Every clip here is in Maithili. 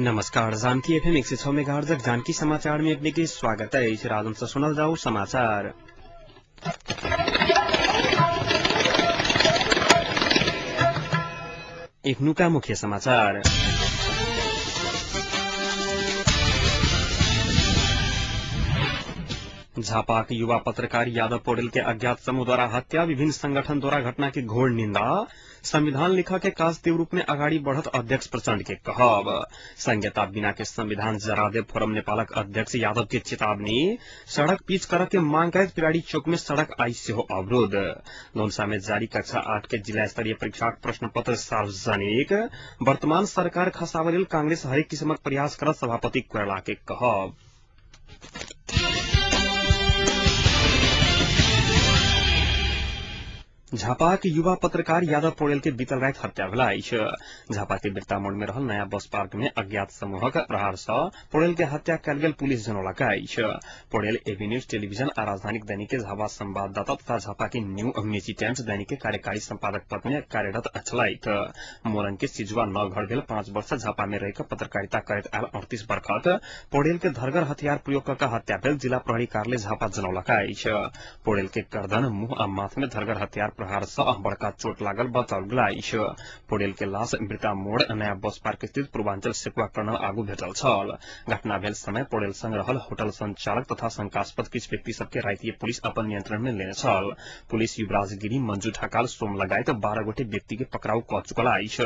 नमस्कार, जानकी एफएम 106 मेगाहर्जक जानकी समाचार में अपने के स्वागत है। राजन से सुनल जाओ समाचार। एखनुका मुख्य समाचार। झापाक युवा पत्रकार यादव पौडेल के अज्ञात समूह द्वारा हत्या, विभिन्न संगठन द्वारा घटना की घोर निंदा। संविधान लिखा के काज तीव्र रूप में अगाडि बढ़त अध्यक्ष प्रचण्ड के कहब। संहिता बिना के संविधान जरा दे फोरम नेपालक अध्यक्ष यादव के चेतावनी। सड़क पीच कर के मांग करैत पिराड़ी चौक में सड़क आई सेहो अवरोध। धनुषा में जारी कक्षा 8 के जिला स्तरीय परीक्षा प्रश्न पत्र सार्वजनिक। वर्तमान सरकार खसाबय लेल कांग्रेस हरेक किसिमक प्रयास करत सभापति कोइराला के कहब। झापाक युवा पत्रकार यादव पौडेल के बीतल राति हत्या भेल अछि। झापा के बिरतामोड़ में रहल नया बस पार्क में अज्ञात समूहक प्रहार सँ पौडेल के हत्या कयल गेल पुलिस जनौलक अछि। पौडेल एबी न्यूज टेलीविजन आ राजधानीक दैनिक के झापा संवाददाता तथा झापा के न्यू मेची टाइम्स दैनिक के कार्यकारी संपादक पद में कार्यरत छलथि। मोरंग के सिजुआ 9 घर भेल 5 वर्ष झापा में रहि पत्रकारिता करैत आयल 38 वर्षक पौडेल के धरगर हथियार प्रयोग क हत्या भेल जिला प्रहरी कार्यालय झापा जनौलक अछि। पौडेल के गर्दन, मुंह आ माथ में धरगर हथियार प्रहार सँ बड़का चोट लागल बताओल गेल अछि। पौडेल के लाश बिरता मोड़ नया बस पार्क स्थित पूर्वांचल सेकुआ कर्नल आगू भेटल छल। घटना भेल समय पौडेल संग रहल होटल संचालक तथा शंकास्पद किछु व्यक्ति सबके रातिये पुलिस अपन नियंत्रण में लेने छल। पुलिस युवराज गिरी, मंजू ढकाल, सोम लगायत 12 गोटे व्यक्ति के पकड़ाउ क चुकल अछि।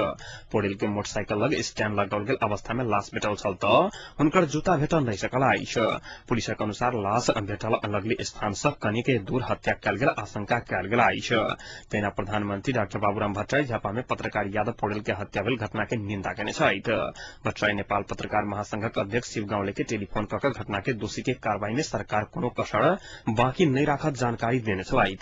पौडेल के मोटरसाइकिल लग स्टैंड लगाओल गेल अवस्था में लाश भेटल छल त हुनकर जूता भेटल नहि सकल अछि। पुलिसक अनुसार लाश भेटल लगले स्थान सँ कनिके दूर हत्या कयल गेल आशंका कयल गेल अछि। तहिना प्रधानमंत्री डाक्टर बाबूराम भट्टराई झापा में पत्रकार यादव पौडेल के हत्या भेल घटना के निंदा केने छथि। भट्टराई नेपाल पत्रकार महासंघक अध्यक्ष शिव गाउँले के टेलीफोन क के घटना के दोषी के कार्रवाई में सरकार कोनो कसर बाँकी नहि राखत जानकारी देने छलथि।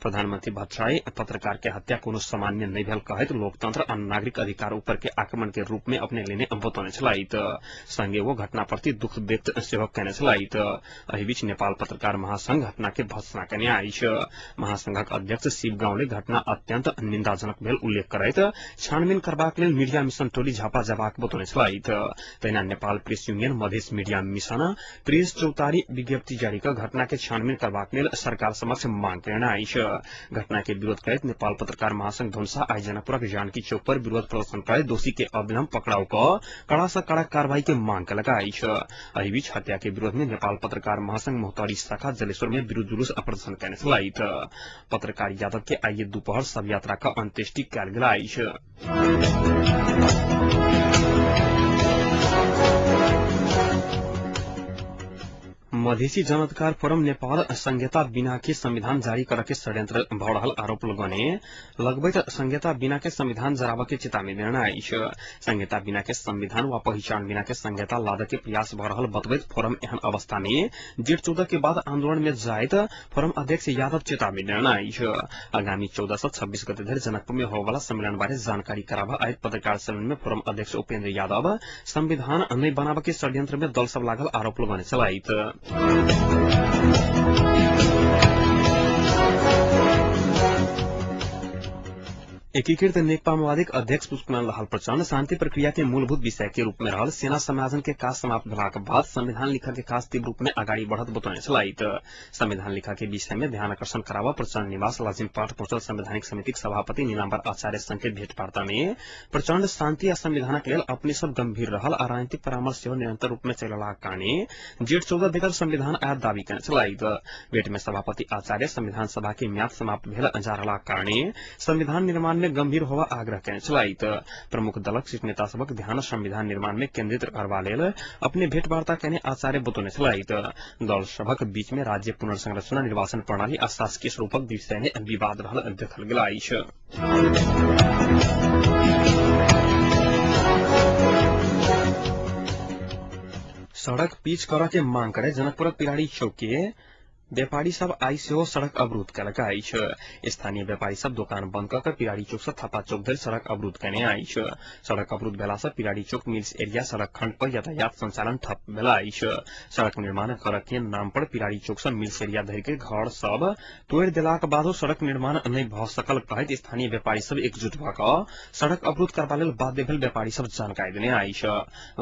प्रधानमंत्री भट्टराई पत्रकार के हत्या कोनो सामान्य नहि भेल कहैत लोकतंत्र आ नागरिक अधिकार ऊपर के आक्रमण के रूप में अपने लेने बतौने छलथि। संगे वो घटना प्रति दुख व्यक्त सेहो केने छलथि। एहि बीच नेपाल पत्रकार महासंघ घटना के भर्त्सना केने अछि। महासंघक अध्यक्ष शिव गाउँले घटना अत्यंत निंदाजनक भेल उल्लेख करैत छानबीन करबाक लेल मीडिया मिशन टोली झापा जबाक बतौने छलथि। तहिना Nepal press union, Madhesh media mission press चौतारी विज्ञप्ति जारी क घटना के छानबीन करबाक लेल सरकार समक्ष मांग केने अछि। घटना के विरोध करैत नेपाल पत्रकार महासंघ धनुषा आइ जनकपुरक जानकी चौक पर विरोध प्रदर्शन करैत दोषी के अविलंब पकड़ाउ क कड़ा सँ कड़ा कार्रवाई के मांग केलक अछि। एहि बीच हत्या के विरोध में नेपाल पत्रकार महासंघ मोहतरी शाखा जलेश्वर में विरोध जुलूस प्रदर्शन केने छलथि। पत्रकार यादव के आइए दोपहर शव यात्रा का अंत्येष्टि कयल गेल अछि। मधेसी जनअधिकार फोरम नेपाल संहिता बिना के संविधान जारी कर के षड्यंत्र भ रहल आरोप लगने लगबैत संहिता बिना के संविधान जराब के चेतावनी देने अछि। संहिता बिना के संविधान वा पहिचान बिना के संहिता लाद के प्रयास भ रहल बतबैत फोरम एहन अवस्था में जेठ 14 के बाद आंदोलन में जाइत फोरम अध्यक्ष यादव चेतावनी देने अछि। आगामी 14 से 26 गते धरि जनकपुर में होबयवला सम्मेलन बारे जानकारी कराबऽ आयोजित पत्रकार सम्मेलन में फोरम अध्यक्ष उपेन्द्र यादव संविधान नहि बनाबऽ के षड्यंत्र में दल सब लागल आरोप लगने छलथि। एकीकृत नेकपा माओवादीक अध्यक्ष पुष्पकमल दाहाल प्रचण्ड शान्ति प्रक्रिया के मूलभूत विषय के रूप में रहल सेना समायोजन के काज समाप्त भेलाक बाद संविधान लिखऽ के काज तीव्र रूप में अगाडि बढ़त बतौने छलथि। संविधान लिखऽ के विषय में ध्यान आकर्षण कराबऽ प्रचण्ड निवास लाजिम पाठ पहुंचल संवैधानिक समितिक सभापति नीलाम्बर आचार्य संगे भेटवार्ता में प्रचण्ड शान्ति आ संविधानक लेल अपने सब गंभीर रहल आ राजनीतिक परामर्श सेहो निरंतर रूप में चललाक कारणे जेठ 14 बेगर संविधान आयत दावी केने छलथि। भेट में सभापति आचार्य संविधान सभा के म्याद समाप्त भेल जा रहलाक कारणे संविधान निर्माण में गंभीर होवा आग्रह केने छलथि। प्रमुख दलक शीर्ष नेता सबक ध्यान संविधान निर्माण में केंद्रित करबा लेल अपने भेटवार्ता केने आचार्य बतौने छलथि। दल सभक बीच में राज्य पुनर्संरचना, निर्वाचन प्रणाली आ शासकीय स्वरूपक विषय में विवाद रहल देखल गेल अछि। सड़क पीच करऽ के मांग करे जनकपुरक पिराड़ी चौक के व्यापारी सब आइ सेहो सड़क अवरुद्ध केलक अछि। स्थानीय व्यापारी सब दोकान बंद कऽ पिरारी चौक से थापा चौक धरि सड़क अवरुद्ध केने अछि। सड़क अवरुद्ध भेला से पिरारी चौक मिल्स एरिया सड़क खंड पर यातायात संचालन ठप भेल अछि। सड़क निर्माण करऽ के नाम पर पिरारी चौक से मिल्स एरिया धरि के घर सब तोड़ि देलाक बादो सड़क निर्माण नहि भऽ सकल कहैत स्थानीय व्यापारी सब एकजुट भऽ कऽ सड़क अवरुद्ध करबा लेल बाध्य भेल व्यापारी सब जानकारी देने अछि।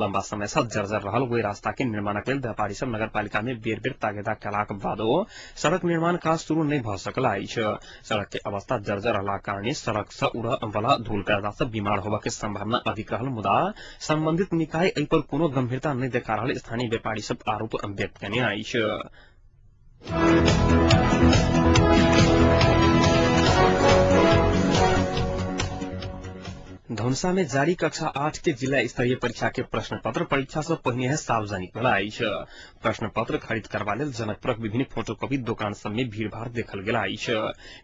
लंबा समय से जर्जर रहल ओहि रास्ता के निर्माणक लेल व्यापारी सब नगरपालिका में बेर बेर तागेदा केलाक बादो सड़क निर्माण काज शुरू नहि भऽ सकल अछि। सड़क के अवस्था जर्जर रहलाक कारणे सड़क से उड़ऽ वाला धूल गर्दा से बीमार होबऽ के संभावना अधिक रहल, मुदा संबंधित निकाय एहि पर कोनो गंभीरता नहि देखा रहल स्थानीय व्यापारी सब आरोप व्यक्त केने अछि। धनुषा में जारी कक्षा 8 के जिला स्तरीय परीक्षा के प्रश्न पत्र परीक्षा से पहिने सार्वजनिक भेल अछि। प्रश्न पत्र खरीद करबा लेल जनकपुरक विभिन्न फोटोकॉपी दोकान सब में भीड़भाड़ देखल गेल अछि।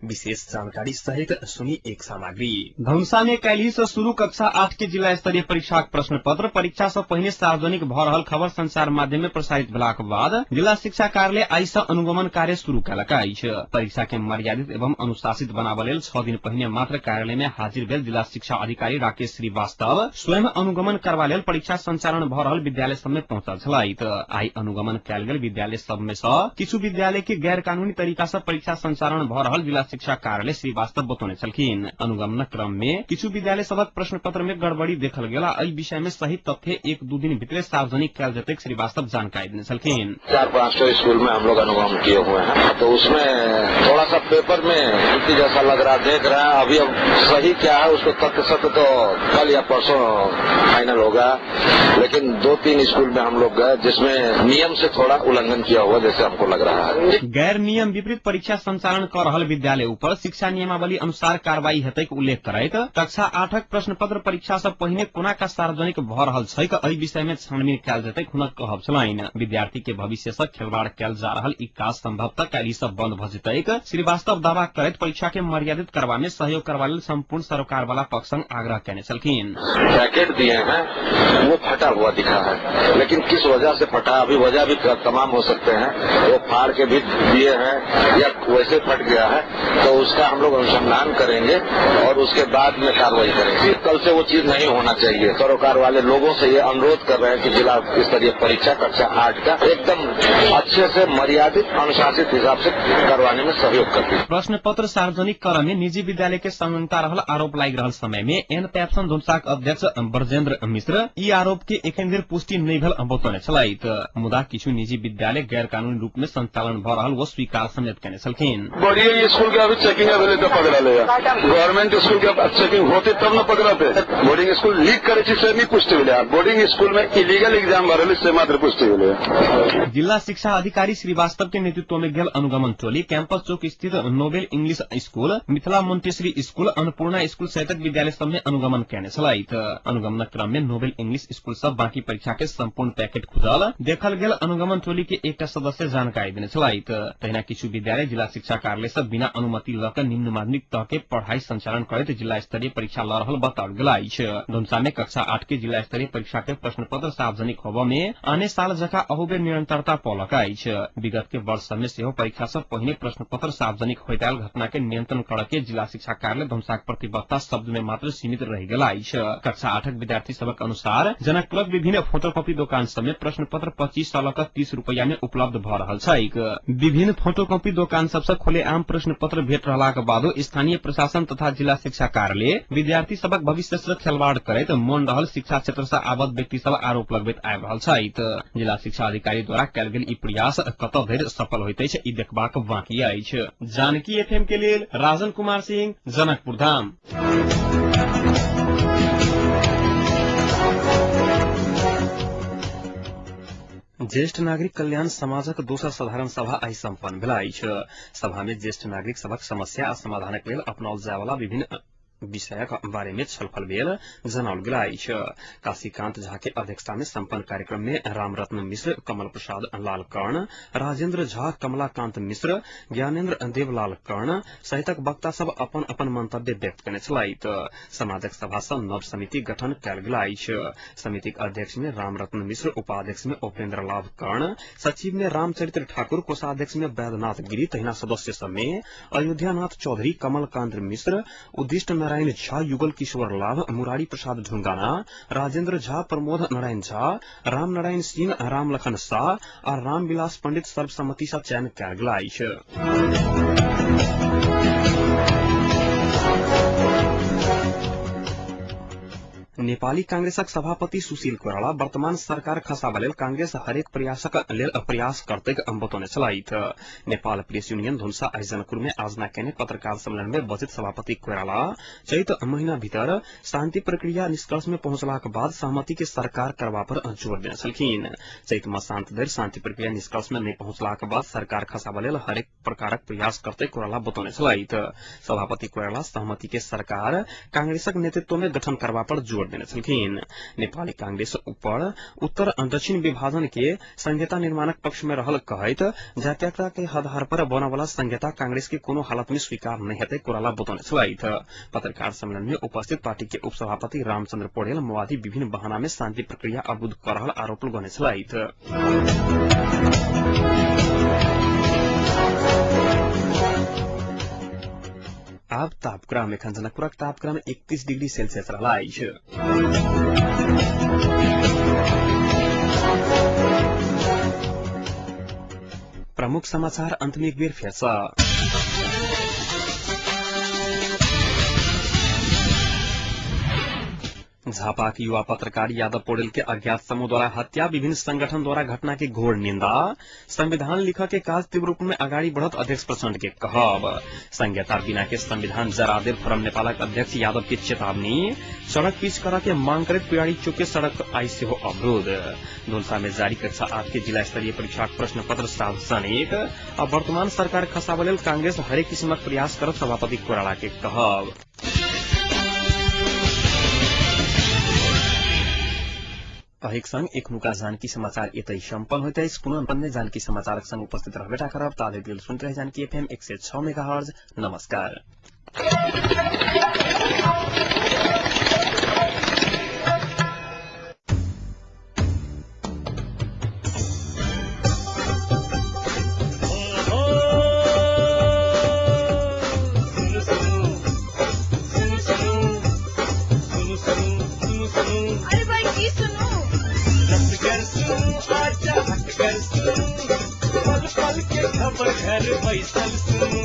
विशेष जानकारी सहित सुनी एक सामग्री। धनुषा में काल्हि से शुरू कक्षा 8 के जिला स्तरीय परीक्षाक प्रश्न पत्र परीक्षा से पहिने सार्वजनिक भऽ रहल खबर संचार माध्यम में प्रसारित भेलाक बाद जिला शिक्षा कार्यालय आइ से अनुगमन कार्य शुरू केलक अछि। परीक्षा के मर्यादित एवं अनुशासित बनाबऽ लेल 6 दिन पहिने मात्र कार्यालय में हाजिर भेल जिला शिक्षा अधिकारी राकेश श्रीवास्तव स्वयं अनुगमन करबा लेल परीक्षा संचालन भऽ रहल विद्यालय सब में पहुंचल छलथि। आइ अनुगमन कयल गेल विद्यालय सब में सँ किछु विद्यालय के गैर कानूनी तरीका से परीक्षा संचालन भऽ रहल जिला शिक्षा कार्यालय श्रीवास्तव बतौने छलखिन। अनुगमनक क्रम में किछु विद्यालय सभक प्रश्न पत्र में गड़बड़ी देखल गेल। एहि विषय में सही तथ्य 1-2 दिन भीतरे सार्वजनिक कयल जेतै श्रीवास्तव जानकारी देने छलखिन। 4-5 स्कूल में हम लोग अनुगमन किए हुए हैं, तो उसमें थोड़ा सा पेपर में गलती जैसा लग रहा देख रहा है। अभी अब सही क्या है उसको तथ्य सत्य तो कल या परसों फाइनल होगा, लेकिन 2-3 स्कूल में हम लोग गए जिसमें नियम से थोड़ा उल्लंघन किया हुआ जैसे हमको लग रहा है। गैर नियम विपरीत परीक्षा संचालन कर रहल विद्यालय ऊपर शिक्षा नियमावली अनुसार कार्रवाई हेतैक उल्लेख करैत कक्षा 8 प्रश्न पत्र परीक्षा से पहिने कोना का सार्वजनिक भऽ रहल छैक एहि विषय में छानबीन कयल जेतैक हुनक कहब छलनि। विद्यार्थी के भविष्य से खिलवाड़ कयल जा रहल ई काज संभवतः काल्हि से बंद भऽ जेतैक श्रीवास्तव दावा करैत परीक्षा के मर्यादित करबा में सहयोग करबा लेल संपूर्ण सरकार वाला पक्ष संग आग्रह केने छलखिन। पैकेट दिए हैं वो फटा हुआ दिखा है, लेकिन किस वजह से फटा अभी वजह भी तमाम हो सकते हैं। वो फाड़ के भी दिए हैं या वैसे फट गया है, तो उसका हम लोग अनुसंधान करेंगे और उसके बाद में कार्रवाई करेंगे। कल से वो चीज नहीं होना चाहिए। सरोकार वाले लोगों से ये अनुरोध कर रहे हैं कि जिला स्तरीय परीक्षा कक्षा 8 का एकदम अच्छे से मर्यादित अनुशासित हिसाब से करवाने में सहयोग करते हैं। प्रश्न पत्र सार्वजनिक करऽ में निजी विद्यालय के संलग्नता रहल आरोप लागि रहल समय में एन पैप्सन धनुषाक अध्यक्ष ब्रजेन्द्र मिश्र ई आरोप के एखन धरि पुष्टि नहि भेल बतौने छलथि। मुदा किछु निजी विद्यालय गैर कानूनी रूप में संचालन भऽ रहल वो स्वीकार समेत केने छलखिन। बढ़िया स्कूल के अभी चेकिंग भेलै तऽ पकड़ल, गवर्नमेंट स्कूल के चेकिंग होते तब न पकड़ते। बोर्डिंग स्कूल लीक करे छी से नहि पुष्टि भेलै, बोर्डिंग स्कूल में इलीगल एग्जाम भऽ रहल से मात्र पुष्टि भेलै। जिला शिक्षा अधिकारी श्रीवास्तव के नेतृत्व में गेल अनुगमन टोली कैंपस चौक स्थित Nobel English school, Mithila Montessori school, Annapurna school सहितक विद्यालय सब में अनुगमन केने छलथि। अनुगमनक क्रम में नोबेल इंग्लिश स्कूल सब बाकी परीक्षा के संपूर्ण पैकेट खुजल देखल गेल अनुगमन टोली के एकटा सदस्य जानकारी देने छलथि। तहिना किछु विद्यालय जिला शिक्षा कार्यालय से बिना अनुमति लऽ कऽ निम्न माध्यमिक तह के पढ़ाई संचालन करैत जिला स्तरीय परीक्षा लऽ रहल बताओल गेल अछि। धनुषा में कक्षा 8 के जिला स्तरीय परीक्षा के प्रश्न पत्र सार्वजनिक होबऽ में आने साल जकाँ अहू बेर निरंतरता पौलक अछि। विगत के वर्ष सब में सेहो परीक्षा से पहिने प्रश्न पत्र सार्वजनिक होइत आयल घटना के नियंत्रण करऽ के जिला शिक्षा कार्यालय धनुषाक प्रतिबद्धता शब्द में मात्र सीमित रहि गेल अछि। कक्षा 8 विद्यार्थी सबक अनुसार जनकपुरक विभिन्न फोटोकॉपी दोकान सब में प्रश्न पत्र 25 सँ लऽ कऽ 30 रुपया में उपलब्ध भऽ रहल छैक। विभिन्न फोटोकॉपी दोकान सब से खुलेआम प्रश्न पत्र भेट रहलाक बादो स्थानीय प्रशासन तथा जिला शिक्षा कार्यालय विद्यार्थी सबक भविष्य से खेलवाड़ करैत मौन रहल शिक्षा क्षेत्र से आबद्ध व्यक्ति सब आरोप लगबैत आबि रहल छथि। जिला शिक्षा अधिकारी द्वारा कयल गेल ई प्रयास कतऽ धरि सफल होइत अछि ई देखबाक बाकी अछि। जानकी एफएम के लेल राजन कुमार सिंह, जनकपुर धाम। ज्येष्ठ नागरिक कल्याण समाजक दोसर साधारण सभा आइ सम्पन्न भेल अछि। सभा में ज्येष्ठ नागरिक सभक समस्या आ समाधानक लेल अपनाओल जायवाला विभिन्न विषयक बारे में छलफल भेल जनाओल गेल अछि। काशीकांत झा के अध्यक्षता में सम्पन्न कार्यक्रम में रामरत्न मिश्र, कमल प्रसाद लाल कर्ण, राजेंद्र झा, कमलाकांत मिश्र, ज्ञानेन्द्र देवलाल कर्ण सहितक वक्ता सब अपन अपन मंतव्य व्यक्त करने छलथि। समाजक सभा सँ नव समिति गठन कयल गेल अछि। समितिक अध्यक्ष में रामरत्न मिश्र, उपाध्यक्ष में उपेन्द्र लाभ कर्ण, सचिव में रामचरित्र ठाकुर, कोषाध्यक्ष में वैद्यनाथ गिरी, तहिना सदस्य सब में अयोध्यानाथ चौधरी, कमलकांत मिश्र, उदिष्ट नारायण झा, युगल किशोर लाभ, मुरारी प्रसाद ढुंगाना, राजेंद्र झा, प्रमोद नारायण झा, राम नारायण सिंह, रामलखन शाह आ रामविलास पंडित सर्वसम्मति सँ चयन कयल गेल अछि। नेपाली कांग्रेसक सभापति सुशील कोइराला वर्तमान सरकार खसाबा लेल कांग्रेस हरेक प्रयासक लेल प्रयास करतैक बतौने छलथि। नेपाल प्रेस यूनियन धुनसा आइ जनकपुर में आयोजना केने पत्रकार सम्मेलन में बजैत सभापति कोइराला चैत महीना भीतर शान्ति प्रक्रिया निष्कर्ष में पहुंचलाक बाद सहमति के सरकार करबा पर जोर देने छलखिन। चैत मसान्त धरि शान्ति प्रक्रिया निष्कर्ष में नहि पहुंचलाक बाद सरकार खसाबा लेल हरेक प्रकारक प्रयास करतै कोइराला बतौने छलथि। सभापति कोइराला सहमति के सरकार कांग्रेसक नेतृत्व में गठन करबा पर जोर देने छलखिन। नेपाली कांग्रेस ऊपर उत्तर दक्षिण विभाजन के संहिता निर्माणक पक्ष में रहल कहैत जातीयता के आधार पर बनवला संहिता कांग्रेस के कोनो हालत में स्वीकार नहीं हेतै कोइराला बतौने छलथि। पत्रकार सम्मेलन में उपस्थित पार्टी के उपसभापति रामचंद्र पौडेल माओवादी विभिन्न बहाना में शांति प्रक्रिया अवरुद्ध कर रहल आरोप लगौने छलथि। आब तापक्रम एखन जनकपुरक तापक्रम 31 डिग्री सेल्सियस रहल अछि। प्रमुख समाचार अंत में एक बेर फेर सँ। झापाक युवा पत्रकार यादव पौडेल के अज्ञात समूह द्वारा हत्या, विभिन्न संगठन द्वारा घटना के घोर निंदा, संविधान लिख के काज तीव्र रूप में अगाडि बढ़त अध्यक्ष प्रचण्ड के कहब, संहिता बिना के संविधान जरा देव फोरम नेपालक अध्यक्ष यादव के चेतावनी, सड़क पिच कर के मांग करैत पियाड़ी चौक के सड़क आइ सेहो अवरोध, धुनसा में जारी कक्षा 8 के जिला स्तरीय परीक्षा प्रश्न पत्र सार्वजनिक, आ वर्तमान सरकार खसाबऽ लेल कांग्रेस हरेक किसिमक प्रयास करत सभापति कोइराला के कहब। अहिक संग एखनुका जानकी समाचार एतै सम्पन्न होइत अछि। पुनः अन्य जानकी समाचारक संग उपस्थित रहबेटा करब। ताधरि लेल सुनैत रही जानकी एफएम 106 मेगाहर्ज। नमस्कार। पल पल के खबर घर बैसल सुनू।